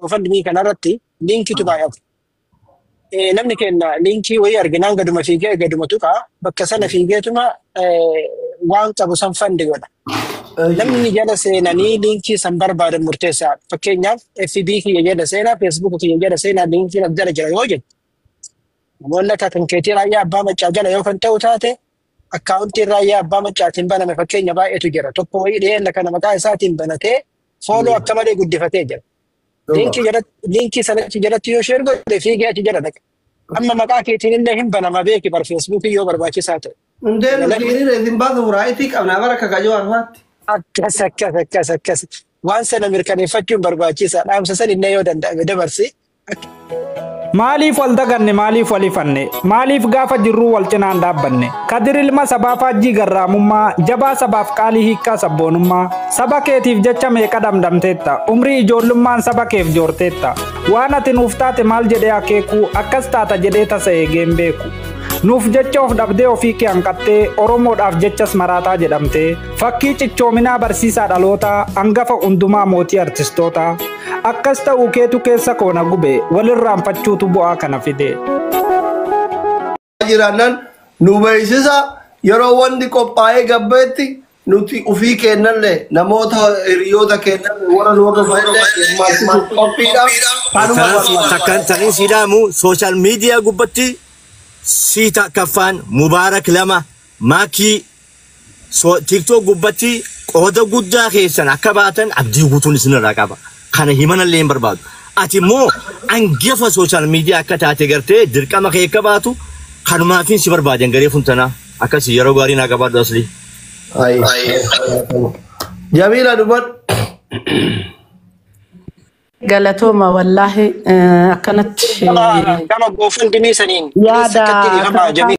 GoFundMe kanarratti liinkiitu baay'ata. Namni keenya liinkii wayii arginaan gaduma fiigee gaduma tuqaa bakka sana fiigeetuma waan qabu san fund godha. Namni jala seenanii liinkii san barbaadan murteessaadha. Fakkeenyaaf FB kiyya jala seenaa, Facebook kiyya jala seenaa liinkiin as jala jira yoo jedhu. Namoonni akka kan keetii Raayyaa Abbaa Maccaa jala yoo kan ta'u taate akkaawuntiin Raayyaa Abbaa Maccaatiin baname fakkeenya baay'eetu jira. Tokko wayii dhiyeenya kana maqaa isaatiin banatee follow akka malee guddifatee jira. Liinkii jalatti liinkii sanatti jalatti yoo share godhe fiigee achi jala dhaqa. Amma maqaa keetiin illee hin banama beeki bar Feesbuukii yoo barbaachisaa ta'e. Hundeen nuti hiriira isin baasu raayitii qabna bara kakajoo arfaatti. Akkas akkas akkas akkas. Waan sana mirkaneeffachuun barbaachisaa. Dhaamsa san illee yoo danda'ame dabarsi. Maaliif wal daganne, maaliif wal ifanne, maaliif gaafa jirruu wal cinaan dhaabbanne? Kadir ilma sabaa faajjii garraamummaa, jabaa sabaaf qaalii hiikkaa sabboonummaa, saba keetiif jecha meeqa dhamdhamteetta, umrii ijoollummaan saba keef joorteetta. Waan ati nuuf taate maal jedhee akeekuu, akkas taata jedhee tasa eegeen beeku. Nuuf jecha of dhabdee ofii kee hanqattee, Oromoodhaaf jechas maraataa jedhamtee, fakkii cichoominaa barsiisaa dhalootaa, hangafa hundumaa mootii artistootaa. Akkas ta'uu keetu keessa koo na gube, walirraanfachuutu bu'aa kana fide. Jiraannan nu beeksisa yeroo wanti qophaa'ee gabbeetti nuti ofii kennallee namoota hiriyoota kennallee warra nu hordofanillee hirmaachisuuf qophiidha. Kanuma barbaada. Takkan tanin sidaamu social media gubbatti sii takkaffaan Mubaarak lama maakii so TikTok gubbatti qooda guddaa keessan akka baatan abdii guutuun isinirraa qaba. Kana himanallee hin barbaadu. Ati immoo hangafa social media akka taate gartee dirqama kee akka baatu kanumaafin si barbaadan garee funtanaa. Akkasii yeroo gaarii naa qabaadhu asli. Ayi. Jamiila dubbadhu. Galatooma wallaahi akkanatti Gama GoFundMe saniin yaada akkatti dhiifama Jamiila.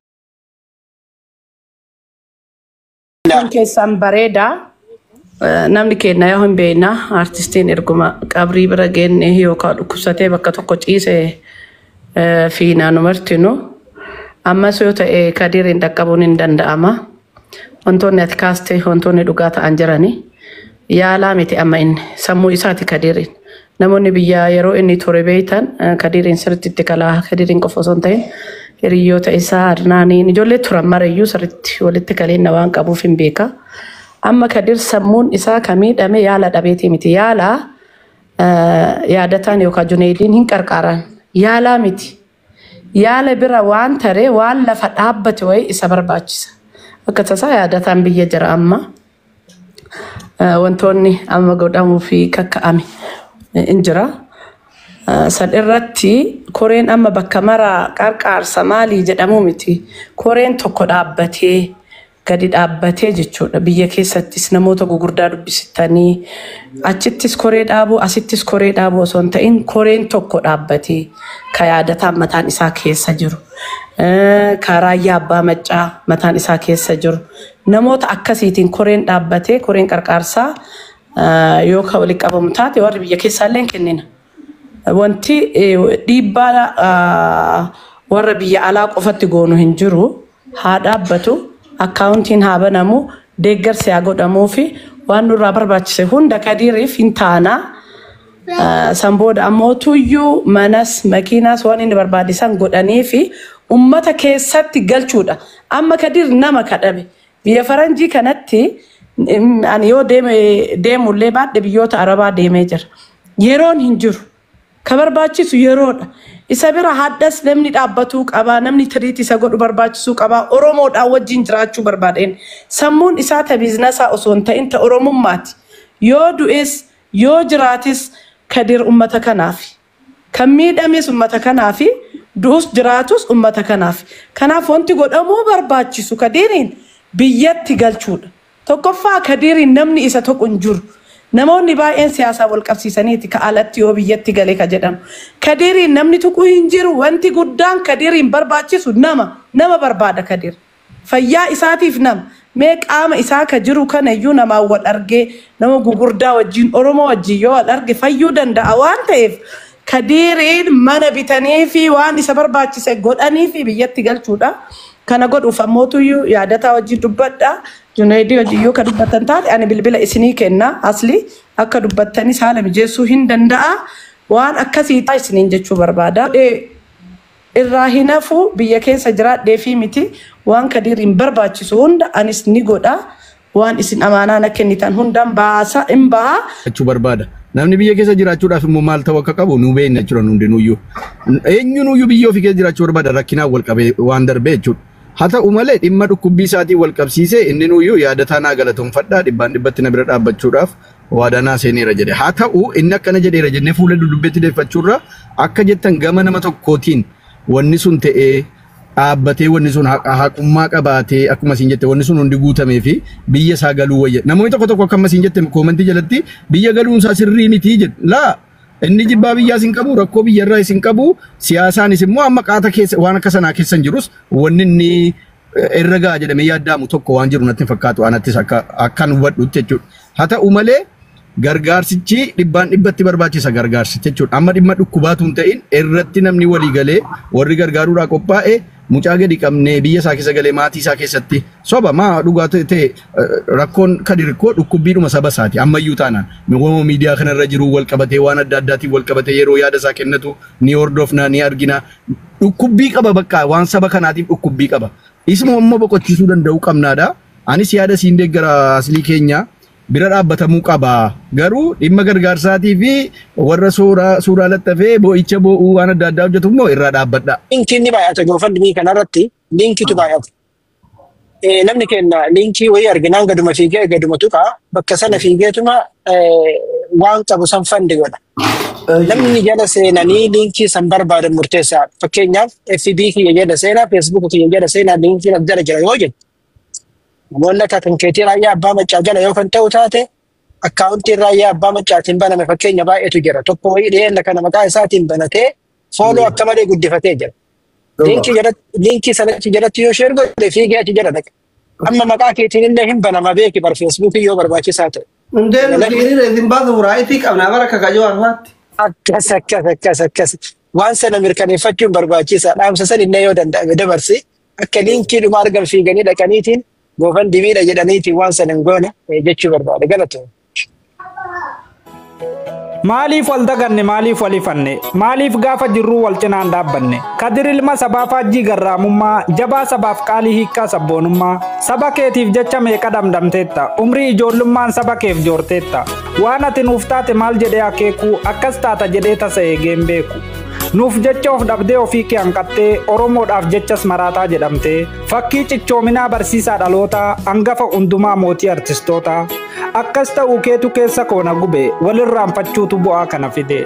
Kun keessan bareeda. Namni keenya yoo hin beekna artistiin erguma qabrii bira geenne yookaan dhukkubsatee bakka tokko ciise fiinaa nu martinu. Ammas yoo ta'e Kadiriin dhaqqabuun hin danda'ama. Wantoonni ati kaaste wantoonni dhugaa ta'an jirani. Yaalaa miti amma inni sammuu isaati Kadiriin. Namoonni biyya yeroo inni ture beektan Kadiriin sirriitti itti kalaa Kadiriin qofa osoo hin ta'in hiriyoota isaa Adnaaniin ijoollee turan marayyuu sirriitti walitti kaleenna waan qabuuf hin beeka. Amma Kadir sammuun isaa ka miidhame yaala dhabeetii miti. Yaala yaadataan yookaan Junayidiin hin qarqaaran. Yaalaa miti. Yaala bira waan tare waan lafa dhaabbate wayii isa barbaachisa. Akka tasaa yaadataan biyya jira amma. Wantoonni amma godhamuu fi kakka'ame hin jira. San irratti koreen amma bakka maraa qarqaarsa maalii jedhamu miti. Koreen tokko dhaabbatee gadi dhaabbatee jechuudha. Biyya keessattis namoota gugurdaa dubbisitanii achittis koree dhaabuu asittis koree dhaabuu osoo hin ta'in koreen tokko dhaabbatee ka yaadataan mataan isaa keessa jiru. Ka Raayyaa Abbaa Maccaa mataan isaa keessa jiru. Namoota akkasiitiin koreen dhaabbatee koreen qarqaarsaa yoo ka walitti qabamu taate warri biyya keessaallee hin kennina. Wanti dhiibbaa warra biyya alaa qofatti goonu hin jiru. Haa dhaabbatu, akkaawuntiin haa banamu, deeggarsi haa godhamuu fi waan nurraa barbaachise hunda Kadiriif hin taanaa. San booda ammoo tuyyuu manas makiinaas waan inni barbaachisan godhanii fi ummata keessatti galchuudha. Amma Kadir nama kadhabe. Biyya faranjii kanatti ani yoo deemullee baadhe biyyoota Arabaa deemee jira. Yeroon hin jiru. Ka barbaachisu yeroodha. Isa bira haddas namni dhaabbatuu qaba, namni tiriitii isa godhu barbaachisuu qaba, Oromoodhaan wajjin jiraachuu barbaadeen. Sammuun isaa ta biiznasaa osoo hin ta'in ta Oromummaati. Yoo du'es yoo jiraates Kadir ummata kanaafi. Kan miidhames ummata kanaafi, du'us jiraatus ummata kanaafi. Kanaaf wanti godhamuu barbaachisu Kadiriin biyyatti galchuudha. Tokkoffaa Kadiriin namni isa tokko hin jiru. Namoonni baay'een siyaasaa wal qabsiisaniiti ka alatti yoo biyyatti gale ka jedhamu. Kadiriin namni tuquu hin jiru. Wanti guddaan Kadiriin barbaachisu nama. Nama barbaada Kadir. Fayyaa isaatiif nama. Mee qaama isaa ka jiru kanayyuu namaan wal argee nama gugurdaa wajjin Oromoo wajjin yoo wal arge fayyuu danda'a waan ta'eef Kadiriin mana bitanii fi waan isa barbaachise godhanii fi biyyatti galchuudha. Kana godhuuf ammootuyyuu yaadataa wajjin dubbadha. Junaydii wajjin yoo ka dubbatan taate ani bilbila isinii kenna. Asli akka dubbattanis haala mijeessuu hin danda'a. Waan akkasii isiniin jechuu barbaada. Irraa hin hafu, biyya keessa jiraadhee fi miti, waan Kadiiriin barbaachisu hunda anis ni godha. Waan isin amaanaa na kennitan hundan baasa hin baha. Jechuu barbaada. Namni biyya keessa jiraachuudhaaf immoo maal ta'uu akka qabu nu beekna jechuudha hundinuyyuu. Eenyunuyyuu biyya ofii keessa jiraachuu barbaada, rakkinaan wal qabee waan darbee jechuudha. Haa ta'u malee, dhimma dhukkubbii isaatiin wal qabsiisee inni nuyyuu yaadataa naa galatoonfadhaa, dhibbaan dhibbatti na bira dhaabbachuudhaaf waadaa naa seeneera jedhe. Haa ta'u, inni akkana jedheera jennee fuula dudubbeetti deeffachuurra, akka jettan gama nama tokkootiin wanni sun ta'ee dhaabbatee, wanni sun haqummaa qabaatee, akkuma isin jette wanni sun hundi guutamee fi biyya isaa galuu wayya. Namoonni tokko tokko akkuma isin jette koomentii jalatti biyya galuun isaa sirrii miti jedhu. Laa, inni jibbaa biyyaas hin qabu, rakkoo biyyarraa hin qabu, siyaasaanis immoo amma qaata keessa waan akka sanaa keessa hin jirus, wanni inni irra ga'a jedhamee yaadaamu tokko waan jiru natti hin fakkaatu anattis akka akkan hubadhutti jechuudha. Haa ta'u malee, gargaarsichi dhibbaan dhibbatti barbaachisa gargaarsichi jechuudha. Amma dhimma dhukkubaatu hin ta'in irratti namni walii galee warri gargaaruudhaa qophaa'e mucaa gadi qabnee biyya isaa keessa galee maatii isaa keessatti soba maa dhugaa ta'e, rakkoon Kadir koo dhukkubbiidhuma saba isaati ammayyuu taanaan mi'ooma miidiyaa kanarra jiru wal qabatee, waan adda addaatiin wal qabatee yeroo yaada isaa kennatu ni hordofna, ni argina. Dhukkubbii qaba, bakka waan saba kanaatiif dhukkubbii qaba. Isuma immoo boqochiisuu danda'uu qabnaadha. Anis yaada siin deeggara, aslii keenya bira dhaabbatamuu qaba. Garuu dhimma gargaarsaatii fi warra suuraa lattafee boo'icha boo'uu waan adda addaa hojjetu immoo irraa dhaabbadha. Linkiin ni baay'ata, GoFundMe kanarratti linkiitu baay'ata. Namni keenya linkii wayii arginaan gaduma fiigee gaduma tuqaa, bakka sana fiigeetuma waan qabu san fund godha. Namni jala seenanii linkii san barbaadan murteessaadha. Fakkeenyaaf, FB kiyya jala seenaa, Facebook kiyya jala seenaa, linkiin as jala jira yoo jedhu. Namoonni akka kan keetii Raayyaa Abbaa Maccaa jala yoo kan ta'u taate, akkaawuntiin Raayyaa Abbaa Maccaatiin baname fakkeenya baay'eetu jira. Tokko wayii dhiyeenya kana maqaa isaatiin banatee follow akka malee guddifatee jira. Linkii jalatti, linkii sanatti jalatti yoo share godhe fiigee achi jala dhaqa. Amma maqaa keetiin illee hin banama beeki bar, Feesbuukii yoo barbaachisaa ta'e. Hundeen nuti hiriira isin baasu raayitii qabna bara kakajoo arfaatti. Akkas akkas akkas akkas. Waan sana mirkaneeffachuun barbaachisaa. Dhaamsa san illee yoo danda'ame dabarsi. Akka linkii dhuma argan fiiganii dhaqaniitiin GoFundMe dha jedhaniitiin waan sana hin goone jechuu barbaada. Galatoomne. Maaliif wal daganne? Maaliif wal ifanne? Maaliif gaafa jirruu wal cinaan dhaabbanne? Kadir ilma sabaa faajjii garraamummaa, jabaa sabaaf qaalii hiikkaa sabboonummaa, saba keetiif jecha meeqa dhamdhamteetta, umrii ijoollummaan saba keef joorteetta. Waan ati nuuf taate maal jedhee akeekuu, akkas taata jedhee tasa eegeen beeku. Nuuf jecha of dhabdee ofii kee hanqattee, Oromoodhaaf jechas maraataa jedhamtee, fakkii cichoominaa, barsiisaa dhalootaa, hangafa hundumaa, mootii artistootaa, akkas ta'uu keetu keessa koona gube, walirraanfachuutu bu'aa kana fide.